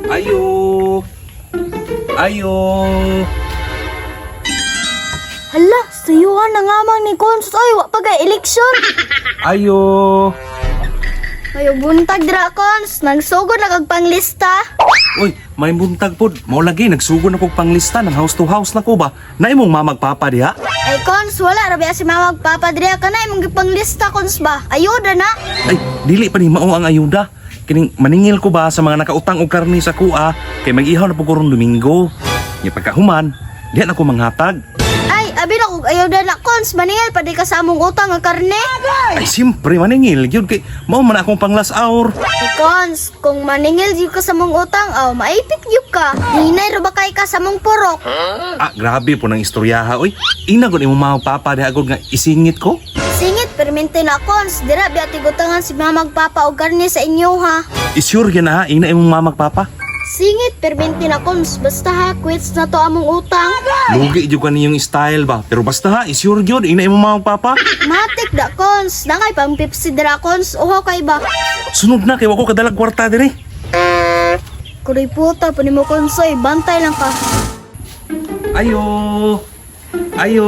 Ayo. Ayo. Hala, suyuhan na nga man ni Cons. Oy, wa pa kay eleksyon. Ayo. Ayo buntag dira, Cons. Nagsugod na kag panglista. Uy, may buntag pod. Mao lagi nagsugod na kog panglista ng house to house na ko ba. Na imong mamagpapa diha. Ay Cons, wala ra biya si mama ug papa dira kana imong gipanglista, Cons ba. Ayuda na. Ay, dili pa ni mao ang ayuda. Kining maningil ko ba sa mga nakautang og karne sa kuha kay mag-ihaw na pud ko ron Domingo. Nya pagkahuman, diha na ko manghatag. Ay, abi na kog ayuda na, Cons. Maningil pa di ka sa among utang nga karne. Ay, siyempre maningil gyud kay mao man akong pang last hour. Ay Cons, kung maningil gyud ka sa among utang, aw maipit gyud ka. Hinay ra ba kay ka sa among purok? Ah, grabe po ng istoryaha oy. Ina gud imong mga papa diha gud nga isingit ko. Singit permente na, Cons. Dira biya tigutangan si mama ug papa og karne sa inyo ha. Isure gyud na ha, ina imong mama ug papa. Singit permente na, Cons. Basta ha, quits na to among utang. Lugi jud ka niyong style ba. Pero basta ha, isure gyud ina imong mama ug papa. Matik da, Cons. Nangay pang Pepsi dira, Cons. Uhaw kay ba? Sunod na kay wa ko kadalag kwarta diri. Kuroy puta pa nimo, Consoy. Bantay lang ka. Ayo. Ayo.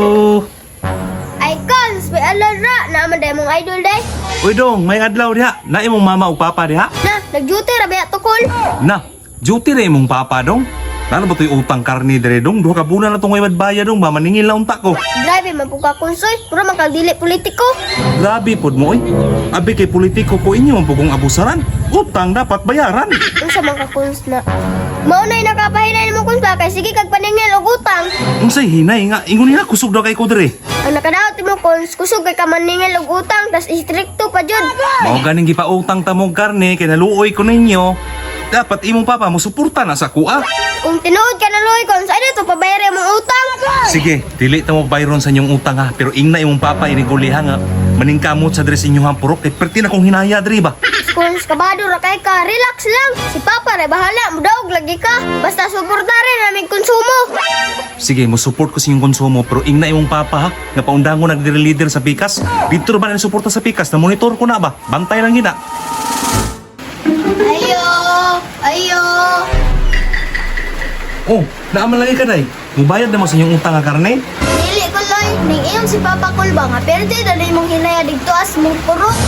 Ay Cons, may alara. Naman day mong idol day. Uy dong, may adlaw diha. Na imong mama ug papa diha. Na, nag-duty ra ba tukol? Na, duty ra imong papa dong. Nano ba to'y utang karni dire dong? Duha ka bulan na tong way bayad dong ba maningil na unta ko. Grabe man pud ka, Consoy. Puro man kag dili politiko. Grabe pod mo oy. Abi kay politiko ko inyo ang pugong abusaran. Utang dapat bayaran. Unsa man ka, Cons, na? Mao na'y nakapahinay nimo, Cons ba kay sige kag paningil og utang. Unsay hinay nga ingon nila kusog daw kay ko dire. Ang nakadaot mo, Cons, kusog kay ka maningil og utang tas istrikto pa jud. Mao ganing gipautang ta mong karne kay naluoy ko ninyo. Dapat imong papa mo suporta na sa kuha. Kung tinuod ka na luoy, Cons, ay to pabayari imong utang. Sige, dili ta mo bayron sa inyong utang ha, pero ingna imong papa iniguliha nga maningkamot sa dress inyong purok kay perti na kong hinaya diri ba. Kung kabado ra kay ka, relax lang. Si Papa ra bahala, mudaog lagi ka. Basta suportare namin konsumo. Sige, mo support ko sa inyong konsumo pero ingna imong papa ha, nga paundangon nagdiri leader sa Pikas. Dito ra ba na suporta sa Pikas, na monitor ko na ba? Bantay lang gina. Ayo, ayo. Oh, naaman lagi ka day. Mubayad na mo sa inyong utang nga karne. Dili ko loy, ning iyon si Papa Kulba nga perde dali mong hinaya didto as mong purok.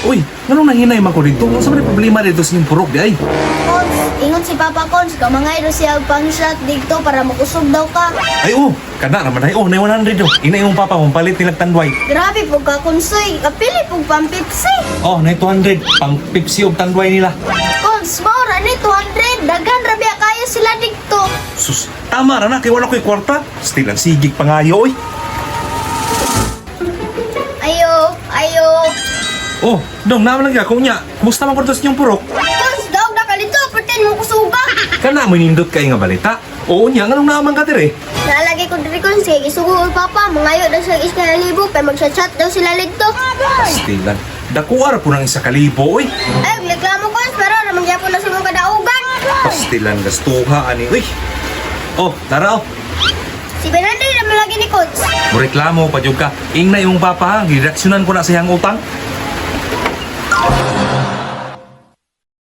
Uy, nganong nahinay man ko dito? Unsa man ang problema dito sa inyong purok di ay? Cons, ingon si Papa Cons, kamangay do siya og pang shot didto para makusog daw ka. Ay oh, kana naman ay oh, na 100 oh. Ina imong papa mong palit nilag tanduay. Grabe po ka, Konsoy, kapili pug pang Pepsi. Oh, na 200 pang Pepsi og tanduay nila. Cons, mao ra ni 200, daghan ra biya kayo sila didto. Sus, tama ra na kay wala ko'y kwarta. Still ang sigig pangayo oy. Ayo, ayo. Oh, dong naman lagi ako nya. Kumusta man ko dito sa inyong purok? Cons, daog na ka dito, pretend mo kusuga. Kana mo nindot kay nga balita. Oo nya, nganong naaman ka dire? Naalagay ko diri kon sige gisugo og papa, mangayo daw siya 1,000 kay magsa-chat daw sila dito. Stilan. Dakuha ra po ng 1,000 oy. Ay, reklamo ko pero ramang gyapon na sa mong kadaugan. Pastilan gastuha ani oy. Oh, tara oh. Si Bernardo naman lagi ni Coach. Moreklamo pa jud ka. Ingna imong papa, gireaksyonan ko na sa iyang utang.